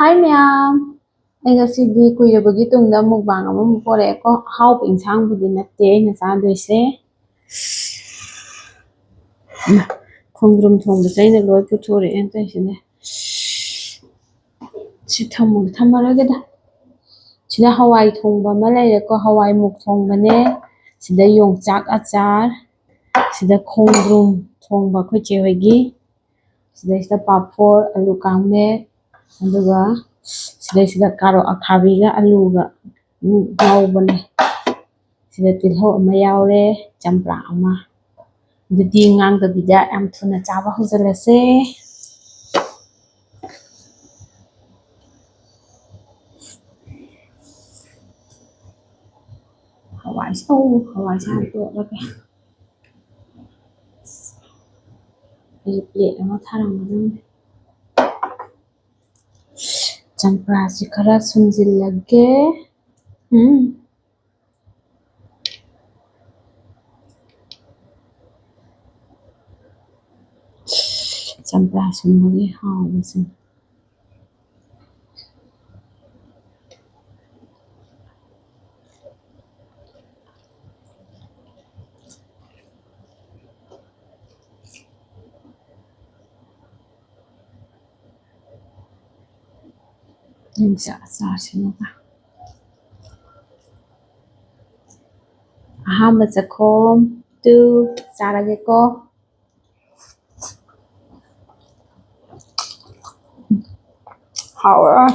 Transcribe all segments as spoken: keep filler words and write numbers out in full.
ꯍꯥꯏ ꯃꯌꯥꯝ, ꯑꯩ ꯉꯁꯤꯗꯤ ꯀꯨꯏꯔꯕꯒꯤ ꯇꯨꯡꯗ mukbang ꯑꯃꯃꯨꯛ ꯄꯣꯔꯛꯑꯦꯀꯣ꯫ ꯑꯍꯥꯎꯕ ꯏꯟꯁꯥꯡꯕꯨꯗꯤ ꯅꯠꯇꯦ ꯑꯩꯅ ꯆꯥꯗꯣꯏꯁꯦ꯫ ꯈꯣꯡꯗ꯭ꯔꯨꯝ ꯊꯣꯡꯕꯁꯦ ꯑꯩꯅ ꯂꯣꯏ ꯄꯨꯊꯣꯔꯛꯑꯦ ꯇꯧꯔꯤꯁꯤꯅꯦ꯫ ꯁꯤ ꯊꯝꯃꯒꯦ, ꯊꯝꯃꯔꯣꯏꯒꯦꯗ꯫ ꯁꯤꯗ ꯍꯋꯥꯏ ꯊꯣꯡꯕ ꯑꯃ ꯂꯩꯔꯦꯀꯣ, ꯍꯋꯥꯏ ꯃꯨꯛ ꯊꯣꯡꯕꯅꯦ꯫ ꯁꯤꯗ ꯌꯣꯡꯆꯥꯛ ꯑꯆꯥꯔ, ꯁꯤꯗ ꯈꯣꯡꯗ꯭ꯔꯨꯝ ꯊꯣꯡꯕ ꯑꯩꯈꯣꯏ ꯆꯦ ꯍꯣꯏꯒꯤ, ꯁꯤꯗꯩꯁꯤꯗ ꯄꯥꯐꯣꯔ, ꯑꯂꯨ ꯀꯥꯡꯃꯦꯠ, ꯑꯗꯨꯒ ꯁꯤꯗꯩꯁꯤꯗ ꯀꯥꯔꯣꯠ ꯑꯈꯥꯕꯤꯒ ꯑꯂꯨꯒ ꯉꯧꯕꯅꯦ꯫ ꯁꯤꯗ ꯇꯤꯜꯍꯧ ꯑꯃ ꯌꯥꯎꯔꯦ, ꯆꯝꯄ꯭ꯔꯥ ꯑꯃ꯫ ꯑꯗꯨꯗꯤ ꯉꯥꯡꯗꯕꯤꯗ ꯌꯥꯝ ꯊꯨꯅ ꯆꯥꯕ ꯍꯧꯖꯤꯜꯂꯁꯦ꯫ ꯍꯋꯥꯏꯁꯦ, ꯑꯧ, ꯍꯋꯥꯏꯁꯦ ꯍꯥꯟꯅ ꯇꯣꯠꯂꯒꯦ꯫ ꯑꯩ plate ꯑꯃ ꯊꯥꯔꯝꯒꯗꯕꯅꯦ꯫ ꯆꯝꯄ꯭ꯔꯥꯁꯤ ꯈꯔ ꯁꯨꯝꯖꯤꯜꯂꯒꯦ꯫ ꯎꯝ꯫ ꯆꯝꯄ꯭ꯔꯥ ꯁꯨꯝꯕꯒꯤ ꯍꯥꯎꯕꯁꯦ꯫ ꯌꯦꯡꯁꯦ, ꯑꯆꯥꯔꯁꯤꯃꯒ꯫ ꯑꯍꯥꯟꯕ ꯆꯥꯛꯈꯣꯝ ꯇꯨ ꯆꯥꯔꯒꯦꯀꯣ꯫ ꯍꯥꯎꯔꯦ꯫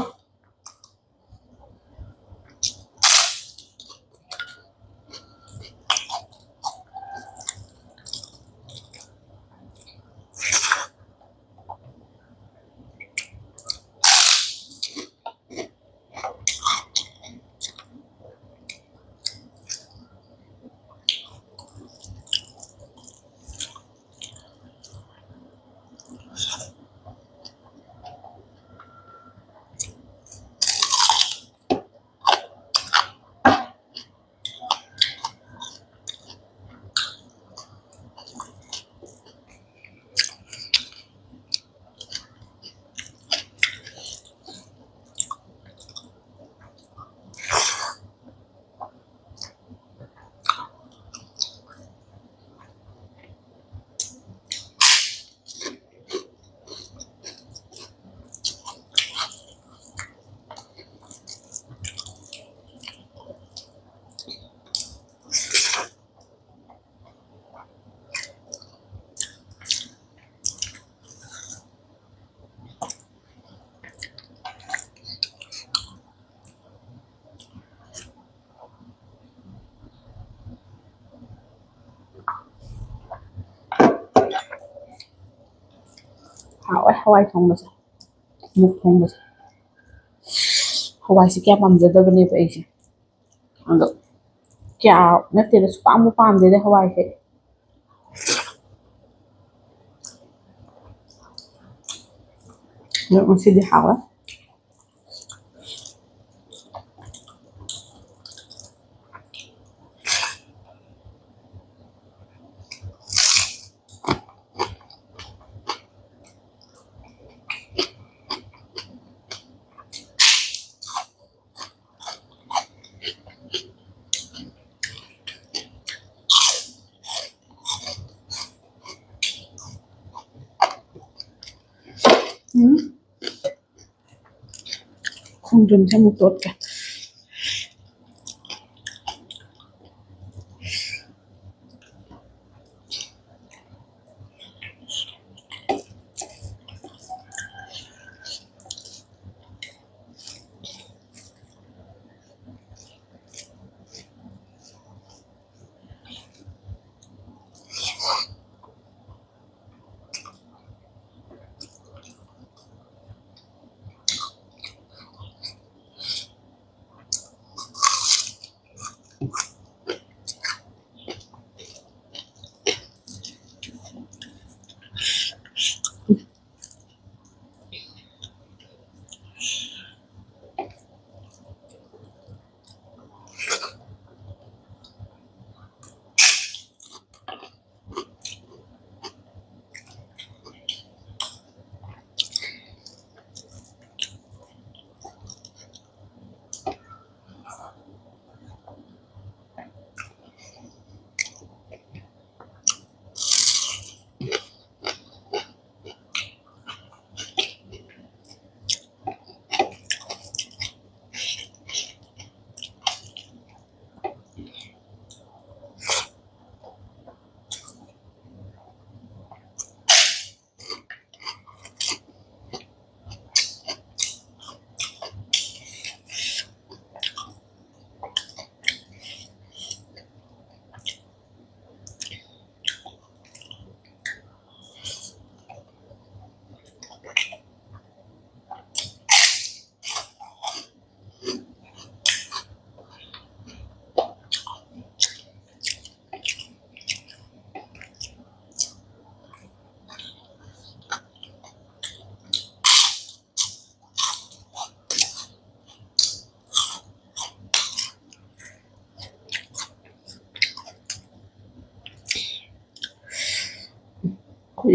ꯍꯋꯥꯏ ꯊꯣꯡꯕꯁꯦ, ꯑꯃꯨꯛ ꯊꯣꯡꯕꯁꯦ꯫ ꯍꯋꯥꯏꯁꯦ ꯀꯌꯥ ꯄꯥꯝꯖꯗꯕꯅꯦꯕ ꯑꯩꯁꯦ꯫ ꯑꯗꯣ ꯀꯌꯥ ꯅꯠꯇꯦꯗ, ꯁꯨꯄꯥꯝꯕꯨ ꯄꯥꯝꯗꯦꯗ ꯍꯋꯥꯏꯁꯦ꯫ ꯑꯗꯣ ꯉꯁꯤꯗꯤ ꯍꯥꯎꯋꯦ꯫ ꯎꯝ꯫ ꯈꯣꯡꯗ꯭ꯔꯨꯝꯁꯦ ꯑꯃꯨꯛ ꯇꯣꯠꯀꯦ꯫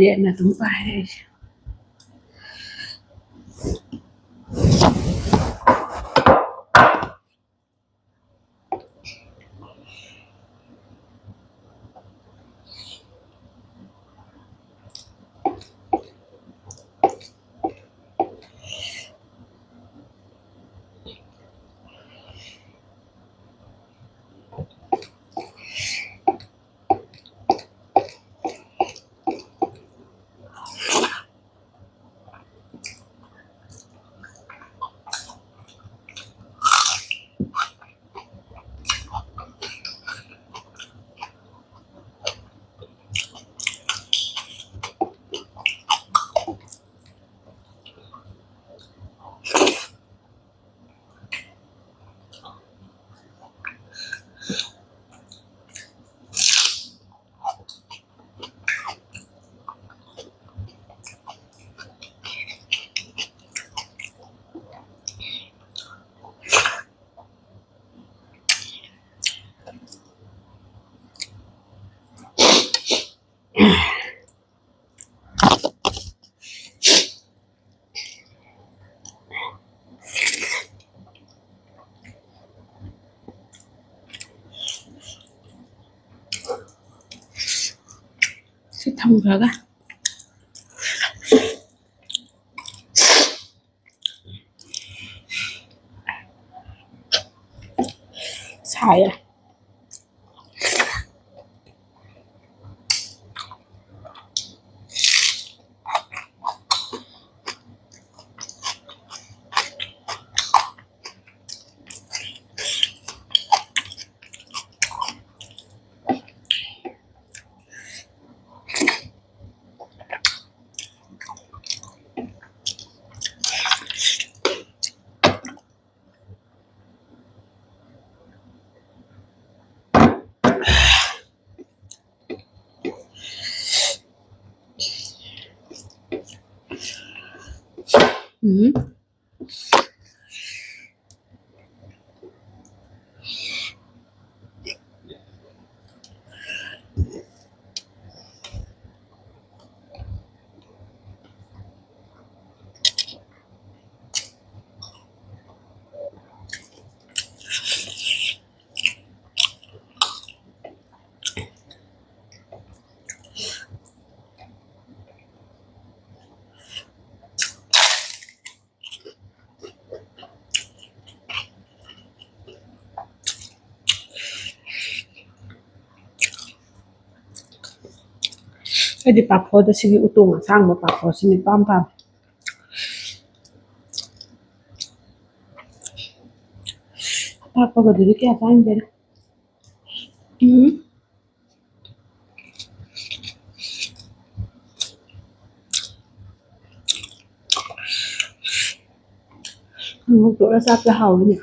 ꯌꯦꯠꯅ ꯑꯗꯨꯝ ꯄꯥꯏꯔꯦ ꯑꯩꯁꯦ꯫ ꯁꯤ ꯊꯝꯈ꯭ꯔꯒ ꯁꯥꯏꯌꯦ꯫ ꯎꯝ꯫ ꯑꯩꯗꯤ ꯄꯥꯐꯣꯔꯗ ꯁꯤꯒꯤ ꯎꯇꯣꯡ ꯑꯁꯥꯡꯕ ꯄꯥꯐꯣꯔꯁꯤꯅ ꯏꯄꯥꯝ ꯄꯥꯝꯃꯤ꯫ ꯑꯄꯥꯛꯄꯒꯗꯨꯗꯤ ꯀꯌꯥ ꯆꯥꯅꯤꯡꯗꯦꯗ꯫ ꯎꯝ꯫ ꯃꯣꯔꯣꯛ ꯇꯣꯠꯂ ꯆꯥꯕꯁꯦ ꯍꯥꯎꯋꯤꯅꯦ꯫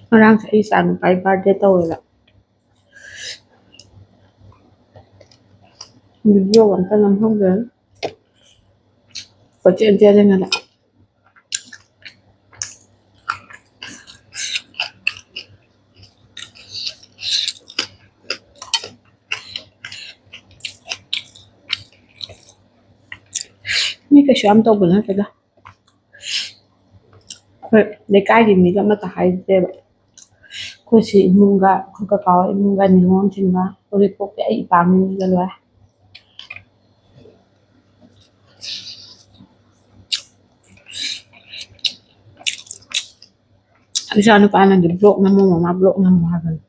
ꯉꯔꯥꯡꯁꯦ ꯑꯩ ꯏꯆꯥ ꯅꯨꯄꯥꯒꯤ ꯕꯥꯔꯗꯦ ꯇꯧꯋꯦꯕ꯫ ꯚꯤꯗꯤꯑꯣꯒ ꯑꯝꯇ ꯅꯝꯍꯧꯗ꯭ꯔꯦ꯫ ꯀꯣꯏꯆꯦꯟ ꯆꯦꯜꯂꯤꯉꯩꯗ꯫ ꯃꯤ ꯀꯩꯁꯨ ꯌꯥꯝ ꯇꯧꯕ ꯅꯠꯇꯦꯗ꯫ ꯑꯩꯈꯣꯏ ꯂꯩꯀꯥꯏꯒꯤ ꯃꯤꯒ ꯑꯃꯠꯇ ꯍꯥꯏꯗꯦꯕ꯫ ꯑꯩꯈꯣꯏ ꯁꯤ ꯏꯃꯨꯡꯒ, ꯑꯩꯈꯣꯏ ꯀꯀꯥ ꯍꯣꯏ ꯏꯃꯨꯡꯒ, ꯅꯤꯉꯣꯜꯁꯤꯡꯒ, ꯎꯔꯤꯄꯣꯛꯀꯤ ꯑꯩ ꯏꯄꯥꯝꯒꯤ ꯃꯤꯒ ꯂꯣꯏꯔꯦ꯫ ꯏꯆꯥ ꯅꯨꯄꯥꯅꯗꯤ vlog ꯅꯝꯃꯣ ꯃꯃꯥ, vlog ꯅꯝꯃꯣ ꯍꯥꯏꯕꯅꯤ꯫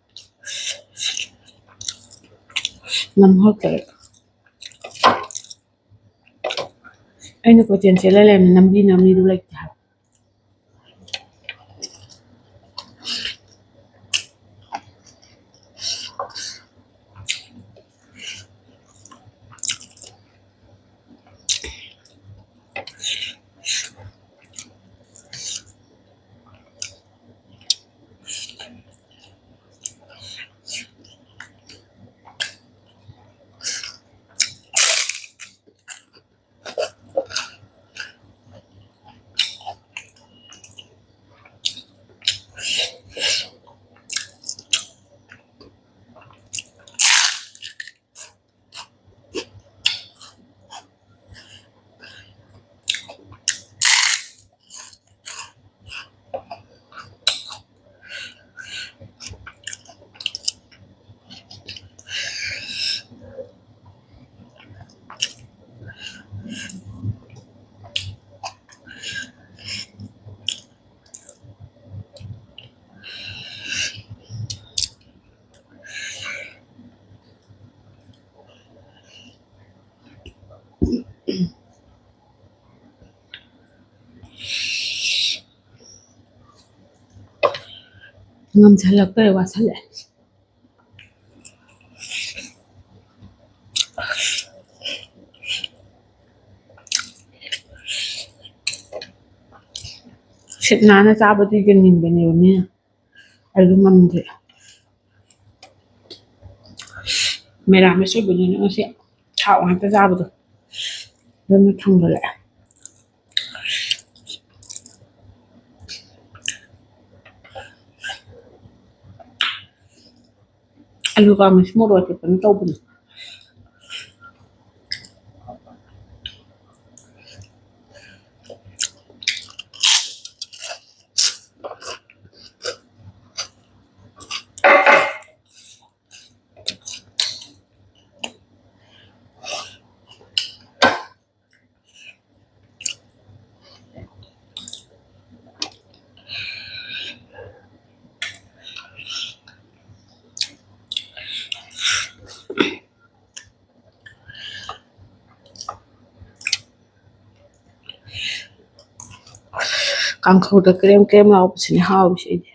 ꯅꯝꯍꯧꯗ꯭ꯔꯦ꯫ ꯑꯩꯅ ꯀꯣꯏꯆꯦꯟ ꯆꯦꯜꯂ ꯂꯩꯔꯝꯃꯦ, ꯅꯝꯕꯤ ꯅꯝꯕꯤꯗꯨ ꯂꯩꯇꯦ ꯍꯥꯏꯕ꯫ ꯉꯝꯁꯜꯂꯛꯇ꯭ꯔꯦ, ꯋꯥꯁꯜꯂꯛꯑꯦ꯫ ꯁꯤꯠ ꯅꯥꯟꯅ ꯆꯥꯕꯗꯤ ꯌꯦꯡꯅꯤꯡꯕꯅꯦꯕ ꯃꯤꯅ, ꯑꯗꯨ ꯉꯝꯗ꯭ꯔꯦ꯫ ꯃꯦꯔꯥꯃꯦꯁ ꯑꯣꯏꯕꯅꯤꯅ ꯉꯁꯤ ꯊꯥꯎ ꯉꯥꯛꯇ ꯆꯥꯕꯗꯣ ꯑꯗꯨꯅ ꯊꯥꯡꯒꯠꯂꯛꯑꯦ꯫ ꯑꯂꯨ ꯀꯥꯡꯃꯦꯠꯁꯤ ꯃꯣꯔꯣꯛ ꯑꯇꯦꯛꯄꯅ ꯇꯧꯕꯅꯦ꯫ ꯀꯥꯡꯈꯧꯗ ꯀ꯭ꯔꯦꯝ ꯀ꯭ꯔꯦꯝ ꯂꯥꯎꯕꯁꯤꯅꯦ ꯍꯥꯎꯔꯤꯁꯦ ꯑꯩꯗꯤ꯫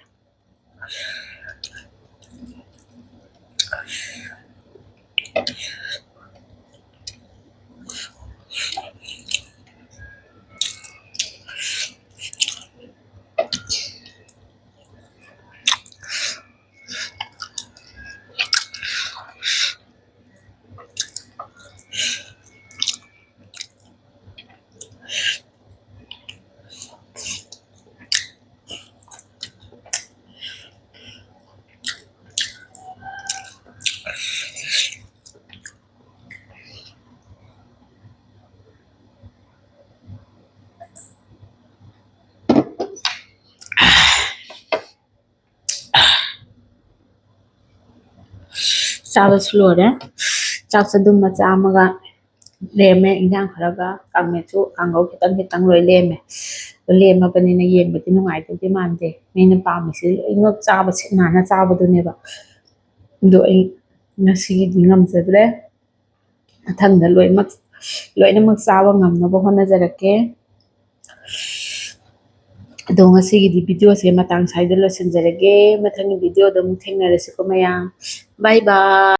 ꯆꯥꯕꯁꯨ ꯂꯣꯏꯔꯦ꯫ ꯆꯥꯛꯁꯦ ꯑꯗꯨꯝ ꯃꯆꯥ ꯑꯃꯒ ꯂꯦꯝꯃꯦ, ꯏꯟꯖꯥꯡ ꯈꯔꯒ, ꯀꯥꯡꯃꯦꯠꯁꯨ, ꯀꯥꯡꯒꯧ ꯈꯤꯇꯪ ꯈꯤꯇꯪ ꯂꯣꯏ ꯂꯦꯝꯃꯦ꯫ ꯑꯗꯨ ꯂꯦꯝꯃꯕꯅꯤꯅ ꯌꯦꯡꯕꯗꯤ ꯅꯨꯡꯉꯥꯏꯗꯧꯗꯤ ꯃꯥꯟꯗꯦ꯫ ꯃꯤꯅ ꯄꯥꯝꯃꯤꯁꯤ ꯂꯣꯏꯅꯃꯛ ꯆꯥꯕ ꯁꯤꯠ ꯅꯥꯟꯅ ꯆꯥꯕꯗꯨꯅꯦꯕ꯫ ꯑꯗꯣ ꯑꯩ ꯉꯁꯤꯒꯤꯗꯤ ꯉꯝꯖꯗ꯭ꯔꯦ꯫ ꯃꯊꯪꯗ ꯂꯣꯏꯅꯃꯛ, ꯂꯣꯏꯅꯃꯛ ꯆꯥꯕ ꯉꯝꯅꯕ ꯍꯣꯠꯅꯖꯔꯛꯀꯦ꯫ ꯑꯗꯣ ꯉꯁꯤꯒꯤꯗꯤ video ꯁꯦ ꯃꯇꯥꯡ ꯁ꯭ꯋꯥꯏꯗ ꯂꯣꯏꯁꯤꯟꯖꯔꯒꯦ꯫ ꯃꯊꯪꯒꯤ video ꯗ ꯑꯃꯨꯛ ꯊꯦꯡꯅꯔꯁꯤꯀꯣ ꯃꯌꯥꯝ꯫ Bye bye꯫